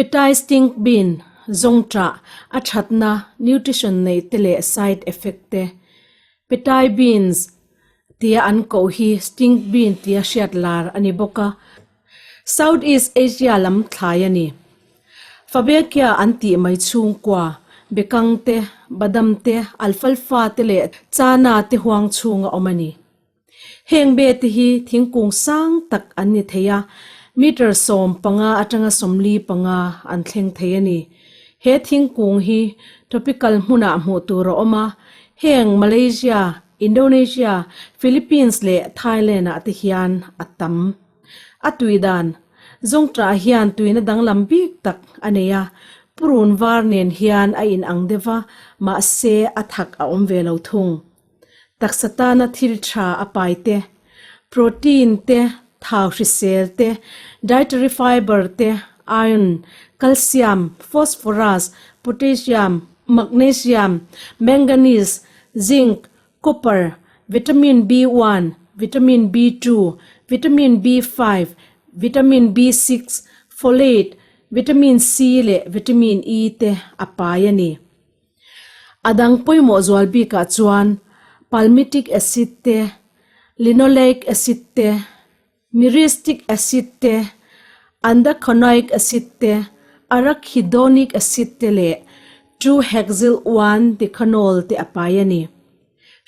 Petai stink bean, zawngṭah, a ṭhatna, nutrition nei te leh side effect te. Petai beans tia an koh hi stink bean tia hriat lar a ni bawk a. South East Asia lam thlai a ni. Fabekia an tih mai chhungkua, bekang te, badam te, alfalfa te leh chana te huang chhunga awm a ni. Heng be te hi thingkung sang tak an ni thei a, meter 15 atanga 45 an thleng thei a ni. He thingkung hi tropical hmunah hmuh tur a awm a, heng Malaysia, Indonesia, Philippines leh Thailand ah te hian a tam. A tui dan, Zawngṭah hian tuina danglam bik tak a nei a, purun var nen hian a inang deuh va, mahse a thak a awm ve lo thung. Taksa tana thil tha a pai te, protein te, thau hrisel te, dietary fibre te, iron, calcium, phosphorus, potassium, magnesium, manganese, zinc, copper, vitamin B1, vitamin B2, vitamin B5, vitamin B6, folate, vitamin C leh vitamin E te a pai a ni. A dang pawimawh zual bikah chuan palmitic acid te, linoleic acid te, myristic acid te, andachonoic acid te, arachidonic acid te leh 2-hexyl 1-decanol te a pai a ni.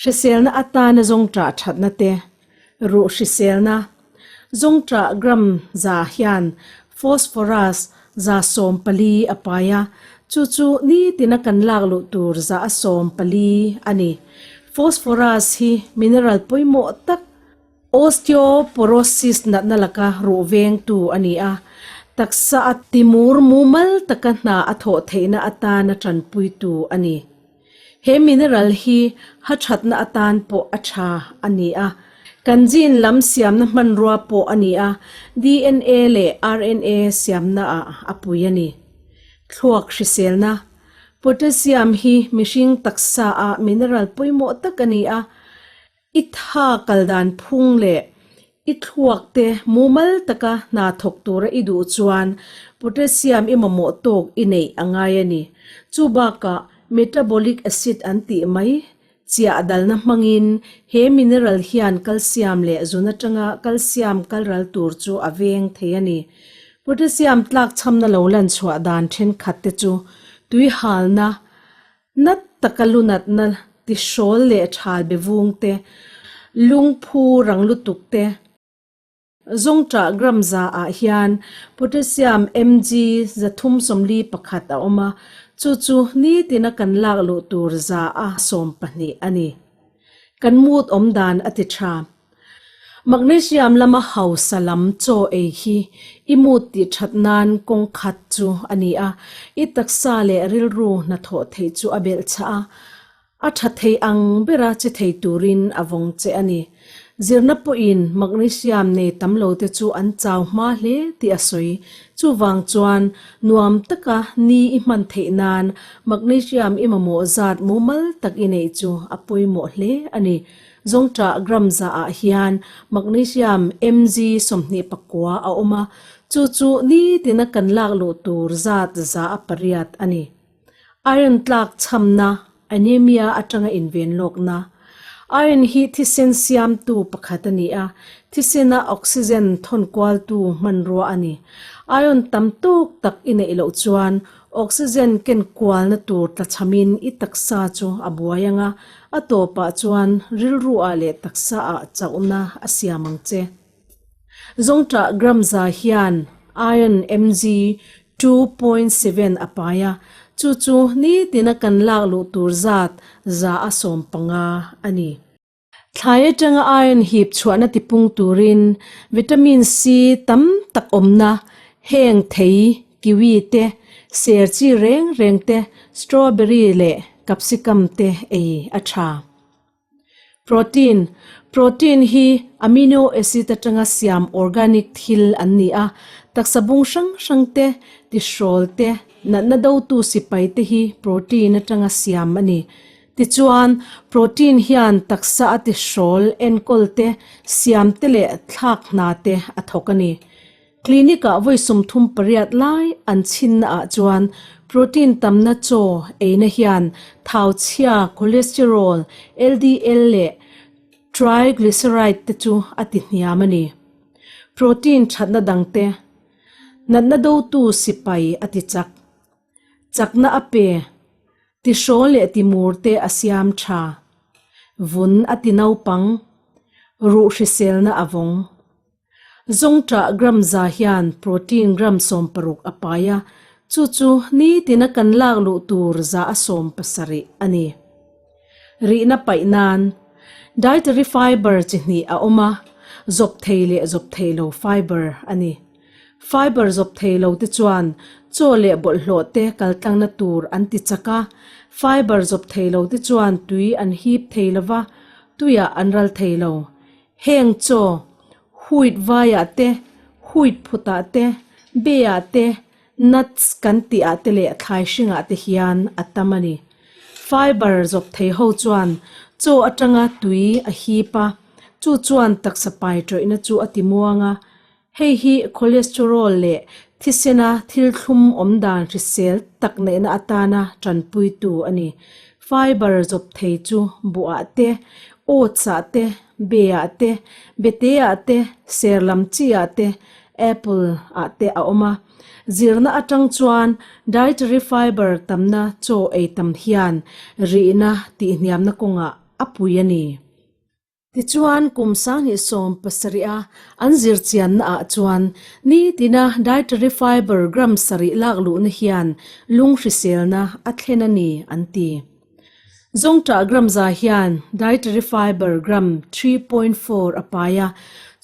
Hriselna atana zawngṭah ṭhatna te, ruh hriselna, zawngṭah gram za hian phosphorus 140 a pai a, chu chu nitina kan lak luh tur 140 a ni. Phosphorus hi mineral pawimawh tak, osteoporosis natna laka ruh vengtu a ni a, taksa a timur mumal taka hna a thawh theihna atana ṭanpuitu a ni. He mineral hi ha thatna atan pawh a tha a ni a, kan gene lam siamna hmanrua pawh a ni a, DNA leh RNA siamna ah a pui a ni. Thluak hriselna, Potassium hi mihring taksa ah mineral pawimawh tak a ni a, I tha kal dan phung leh i thluak te mumal taka hna thawk tura i duh chuan potassium i mamawh tawk i neih a ngai a ni. Chu bakah metabolic acid an tih mai chiah dalna hmangin he mineral hian calcium leh zun atanga calcium kalral tur chu a veng thei a ni. Potassium tlakchhamna lo lan chhuah dan thenkhat te chu tuihalna, Nat taka lunatna tihrawl leh thal be vung te, lungphu rang lutuk te, Zawngṭah gram za ah hian potassium mg 341 a awm a, chu chu nitina kan lak luh tur 120 a ni. Kan mood awm dan a ti ṭha. Magnesium lama hausa lam chaw ei hi i mood tih that nan kawng khat chu a ni a, i taksa leh rilru hnathawh theih chu a belh chhah a, a tha thei ang bera che thei turin a vawng che a ni. Zirna pawhin magnesium nei tam lo te chu an chau hma hle tih a sawi. Chuvang chuan nuam taka ni i hman theih nan magnesium i mamawh zat mumal tak i neih chu a pawimawh hle a ni. Zawngṭah gram za ah hian magnesium Mg 29 a awm a, chu chu nitina kan lak luh tur zat 8% a ni. Iron tlak chhamna, anemia, atanga inven lawkna. Iron hi thisen siamtu pakhat a ni a, thisena oxygen thawn kualtu hmanrua a ni. Iron tam tawk tak i neih loh chuan Oxygen ken kualna tur tlachhamin i taksa chu a buai ang a, a tawpah chuan rilru ah leh taksa ah chauhna a siam ang che. Zawngṭah gram za hian iron mg 2.7 a pai a, chu chu nitina kan lak luh tur zat 150 a ni. Thlai atanga iron hip chhuahna tipung turin vitamin C tam tak awmna heng thei, kiwi te, ser chi reng reng te, strawberry leh capsicum te ei a tha. Protein, Protein hi amino acid atanga siam organic thil an ni a, taksa bung hrang hrang te, tihrawl te, natna dotu sipai te hi protein atanga siam a ni. Tichuan, protein hian taksa a tihrawl enkawl te, siam te leh thlak hna te a thawk a ni. Clinic-ah vawi 38 lai an chhinnaah chuan protein tamna chaw eina hian thau chhia, cholesterol, LDL leh triglyceride te chu a ti hniam a ni. Protein thatna dangte natna dotu sipai a ti chak. Chakna a pe, tihrawl leh timur te a siam tha. Vun a ti naupang, ruh hriselna a vawng. Zawngṭah gram za hian protein gram 60 a pai a, chu chu nitina kan lak luh tur za a 70 a ni. Rihna paih nan dietary fiber chi hnih a awm a, zawp thei leh zawp thei lo fiber a ni. Fiber zawp thei lo te chuan chaw leh bawlhhlawh te kaltlangna tur an ti chak a, fiber zawp thei lo te chuan tui an hip thei lo va, tuiah an ral thei lo. Heng chaw, wheat vaiah te, wheat phutah te, beah te, nuts kan tihah te leh thlai hringah te hian a tam a ni. Fiber zawp thei ho chuan chaw atanga tui a hip a, chu chuan taksa pai tawihna chu a ti muang a. Hei hi cholesterol leh thisena thil thlum awm dan hrisel tak neihna atana tanpuitu a ni. Fiber zawp thei chu buhah te, oats ah te, beah te, beteah te, ser lam chi ah te, apple ah te a awm a. Zirna atang chuan dietary fiber tamna chaw ei tam hian rihna tihhniamna kawngah a pui a ni. Tichuan, kum 2070 a an zir chianna ah chuan nitina dietary fiber gram sarih lak luhna hian lung hriselna a thlen a ni an ti. Zawngṭah gram za hian dietary fiber gram 3.4 a pai a,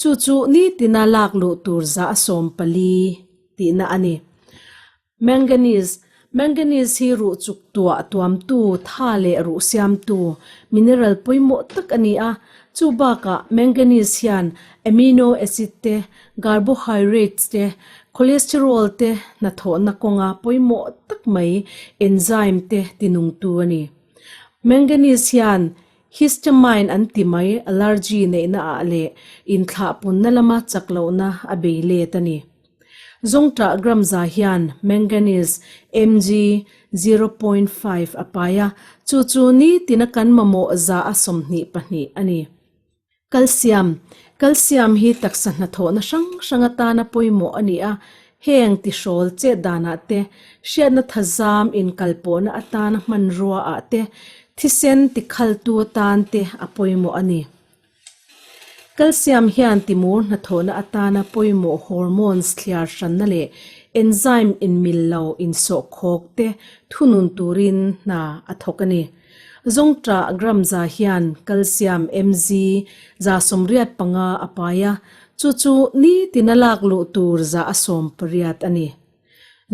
chu chu nitina lak luh tur za a 14 tihna a ni. Manganese, Manganese hi ruh chuk tuah tuamtu, tha leh ruh siamtu mineral pawimawh tak a ni a. Chu bakah manganese hian amino acid te, carbohydrates te, cholesterol te hnathawhna kawnga pawimawh tak mai enzyme te tinungtu a ni. Manganese hian histamine an ti mai allergy neihna ah leh inthlahpunna lama chak lohna a bei let a ni. Zawngṭah gram za hian manganese, Mg, 0.5 a pai a, chu chu nitina kan mamawh za a 22 a ni. Calcium, Calcium hi taksa hnathawhna hrang hrang atana pawimawh a ni a, heng tihrawl chet danah te, hriatna thazam inkalpawhna atana hmanrua ah te, thisen tikhaltu atan te a pawimawh a ni. Calcium hian timur hnathawhna atana pawimawh hormones thliar hranna leh enzyme inmil lo insawhkhawk te thunun turin hna a thawk a ni. Zawngṭah gram za hian calcium mg 85 a pai a, chu chu nitina lak luh tur za a 18 a ni.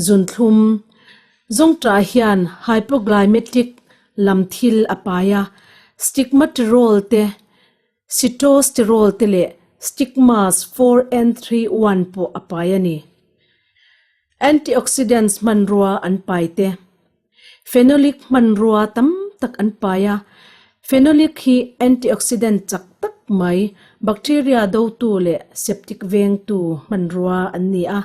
Zunthlum Zawngṭah hian hypoglymetic lam thil a pai a, stigmaterol te, sitosterol te leh stigmas 4N31 pawh a pai a ni. Antioxidants hmanrua an pai te. Phenolic hmanrua tam tak an pai a, phenolic hi antioxidant chak tak mai, bacteria dotu leh septic vengtu hmanrua an ni a.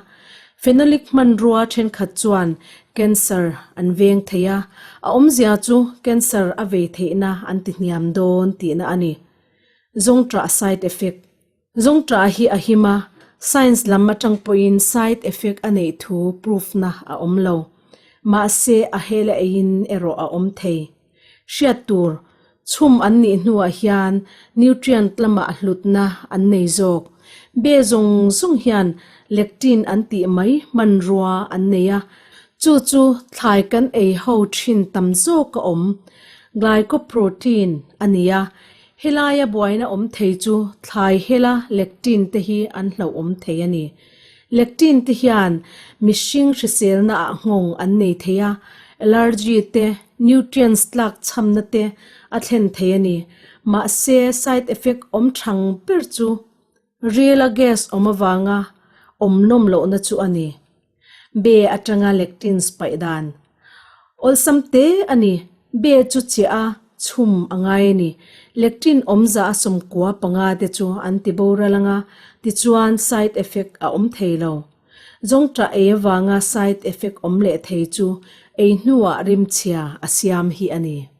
Phenolic hmanrua thenkhat chuan cancer an veng thei a, a awmzia chu cancer a vei theihna an ti hniam dawn tihna a ni. Zawngṭah side effect Zawngṭah hi a him a, science lam atang pawhin side effect a neih thu proof na a awm lo. Mahse a hel a eiin erawh a awm thei. Hriat tur, chhum an nih hnuah hian nutrient lamah hlutna an nei zawk. Be zawng zawng hian lectin an tih mai hmanrua an nei a, chu chu thlai kan ei ho thin tam zawk a awm. Glycoprotein a ni a, Helaia buaina awm thei chu thlai hela lectin te hi an hlauhawm thei a ni. Lectin te hian mihring hriselna ah nghawng an nei thei a, allergy te, nutrients tlak chhamna te a thlen thei a ni. Mahse side effect awm thang ber chu rila gas awm avanga awm nawm lohna chu a ni. Be atanga lectins paih dan awlsam te a ni. Be chu chiah a chhum a ngai a ni. Lectin awmza a 95 te chu an ti boral anga, tichuan side effect a awm thei lo. Zawngṭah ei avanga side effect awm leh thei chu ei hnuah rimchhia a siam hi a ni.